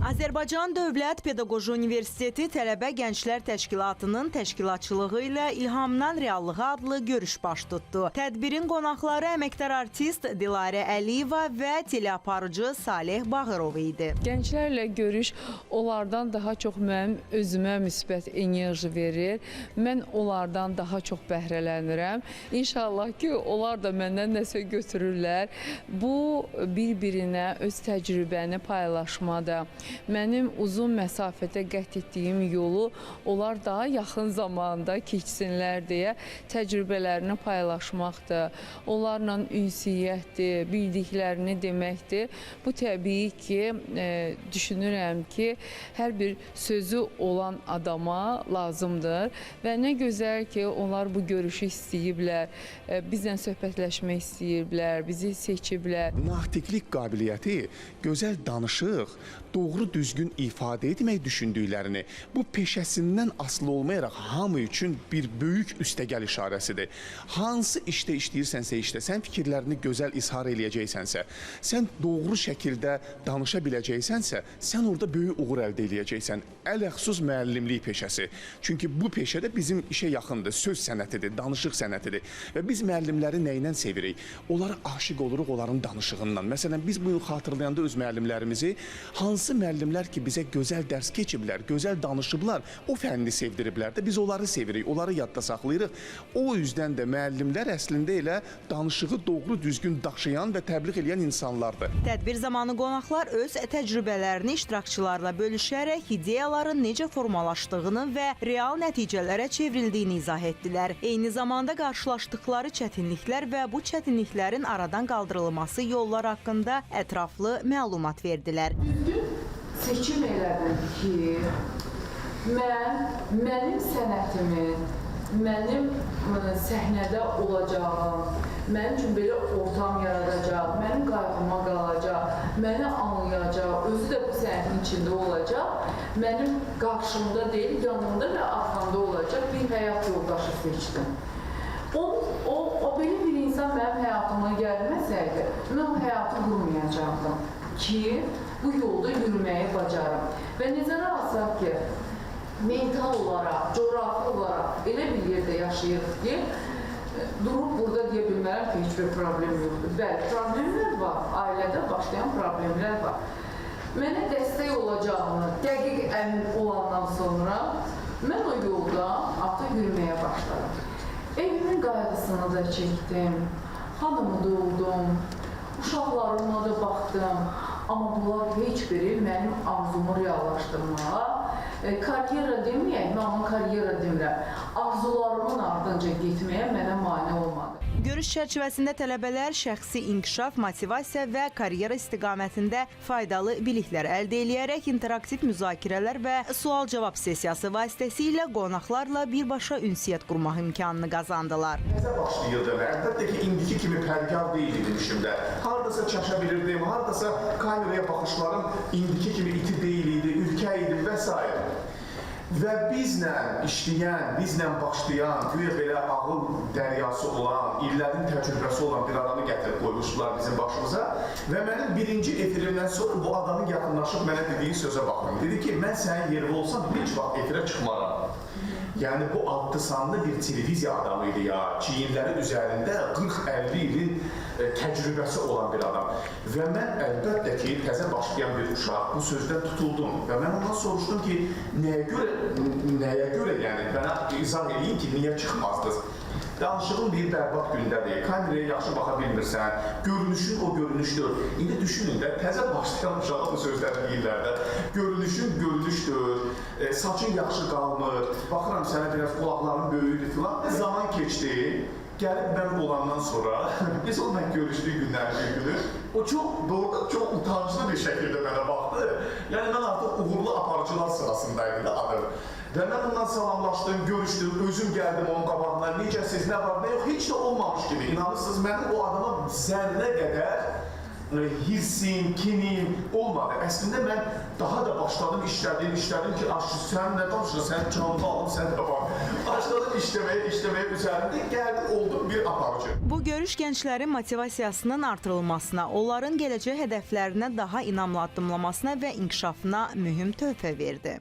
Azərbaycan Dövlət Pedaqoji Universiteti Tələbə Gənclər Təşkilatının təşkilatçılığı ilə İlhamdan Reallığa adlı görüş baş tutdu. Tədbirin qonaqları əməkdar artist Dilarə Əliyeva və teleaparıcı Saleh Bağırov idi. Gənclərlə görüş onlardan daha çox mənim özümə müsbət enerji verir. Mən onlardan daha çox bəhrələnirəm. İnşallah ki, onlar da məndən nəsə götürürlər. Bu bir-birinə öz təcrübəni paylaşmada, mənim uzun məsafədə qət etdiyim yolu onlar daha yaxın zamanda keçsinlər deyə təcrübələrini paylaşmaqdır, onlarla ünsiyyətdir, bildiklərini deməkdir. Bu təbii ki, düşünürəm ki, hər bir sözü olan adama lazımdır və nə gözəl ki, onlar bu görüşü istəyiblər, bizlə söhbətləşmək istəyiblər, bizi seçiblər. Natiqlik qabiliyyəti, gözəl danışıq, doğru düzgün ifadə etmək düşündüklərini bu peşəsindən asılı olmayaraq hamı üçün bir böyük üstəgəl işarəsidir. Hansı işdə işləyirsənsə işdə, sən fikirlərini gözəl izhar eləyəcəksənsə, sən doğru şəkildə danışa biləcəksənsə, sən orada böyük uğur əldə eləyəcəksən. Ələxsus müəllimlik peşəsi. Çünki bu peşədə bizim işə yaxındır, söz sənətidir, danışıq sənətidir. Və biz müəllimləri nə ilə sevirik? Onlara aşiq oluruq onların danışığından. Məsələn, biz bunu xatırlayanda öz müəllimlərimizi, hansı müəllimlər ki bizə gözəl dərs keçiblər, gözəl danışıblar, o fənni sevdiriblər də biz onları sevirik, onları yadda saxlayırıq. O yüzdən də müəllimlər əslində elə danışığı doğru düzgün daşıyan və təbliğ eləyən insanlardır. Tədbir zamanı qonaqlar öz təcrübələrini iştirakçılarla bölüşərək ideyaların necə formalaşdığını və real nəticələrə çevrildiyini izah etdilər. Eyni zamanda qarşılaşdıqları çətinliklər və bu çətinliklərin aradan qaldırılması yolları haqqında ətraflı məlumat verdilər. Düzgün seçim elədim ki, mənim sənətimin, mənim səhnədə olacağım, mənim üçün belə ortam yaradacaq, mənim qayğıma qalacaq, məni anlayacaq, özü də bu sənətin içində olacaq, mənim qarşımda deyil, yanımda və arxamda olacaq bir həyat yoldaşı seçdim. O belə bir insan mənim həyatıma gəlməsəydi, mən o həyatı qurmayacaqdım ki, bu yolda yürüməyi bacarım. Və nəzərə alsaq ki, mental olaraq, coğrafi olaraq elə bir yerdə yaşayırıq ki, durub burada deyə bilmərəm ki, heç bir problem yoxdur. Bəli, problemlər var, ailədə başlayan problemlər var. Mənə dəstək olacağını dəqiq əmin olandan sonra mən o yolda artıq yürüməyə başladım. Evimin qayğısını da çəkdim, xanımı da oldum, uşaqlarıma da baxdım. Amma bunlar heç biri mənim arzumu reallaşdırmağa, karyera deməyək, mən onun karyera demirəm, arzularımın ardınca getməyə mənə mane olmadı. Görüş çərçivəsində tələbələr şəxsi inkişaf, motivasiya və karyera istiqamətində faydalı biliklər əldə eləyərək interaktiv müzakirələr və sual-cavab sessiyası vasitəsilə qonaqlarla birbaşa ünsiyyət qurmaq imkanını qazandılar. Təzə başlayırdım. Əlbəttə ki, indiki kimi pərgar deyil idim işimdə. Hardasa çaşa bilirdim, hardasa kameraya baxışlarım indiki kimi iti deyil idi, ürkək idim və s. Və bizlə işləyən, bizlə başlayan, güya belə ağıl dəryası olan, illərin təcrübəsi olan bir adamı gətirib qoymuşdular bizim başımıza. Və mənim birinci efirimdən sonra bu adamın yaxınlaşıb mənə dediyi sözə baxın. Dedi ki, mən sənin yerində olsam heç vaxt efirə çıxmaram. Yəni bu adlı sanlı bir televiziya adamı idi ya, çiyinləri üzərində 40-50 ilin təcrübəsi olan bir adam. Və mən əlbəttə ki, təzə başlayan bir uşaq bu sözdən tutuldum və mən ondan soruşdum ki, nəyə görə, yəni mənə izah eləyin ki, niyə çıxmazdınız? Danışığın bir bərbad gündədir, kameraya yaxşı baxa bilmirsən, görünüşün o görünüşdür. İndi düşünün də, təzə başlayan uşağa bu sözləri deyirlər də. Görünüşün görünüşdür, saçın yaxşı qalmır, baxıram sənə biraz qulaqların böyüdür filan. Zaman keçdi, gəlib mən olandan sonra, biz onunla görüşdüyü günlərin bir günü, o çox doğrudan çox utanclı bir şəkildə mənə baxdı. Yəni mən artıq uğurlu aparıcılar sırasındaydım da adım. Və mən ondan salamlaşdım, görüşdüm, özüm gəldim onun qabağına, necəsiz, nə var, nə yox, heç də olmamış kimi. İnanırsınız, mənim o adama zərrə qədər hirsim, kinim olmadı. Əslində mən Daha da başladım işlədim, işlədim ki, aşı sən nə danışırsan, sən canlı alım, sən də var. Başladım işləməyə, işləməyə üzərində gəldim oldum bir aparıcı. Bu görüş gənclərin motivasiyasının artırılmasına, onların gələcək hədəflərinə daha inamlı addımlamasına və inkişafına mühüm töhfə verdi.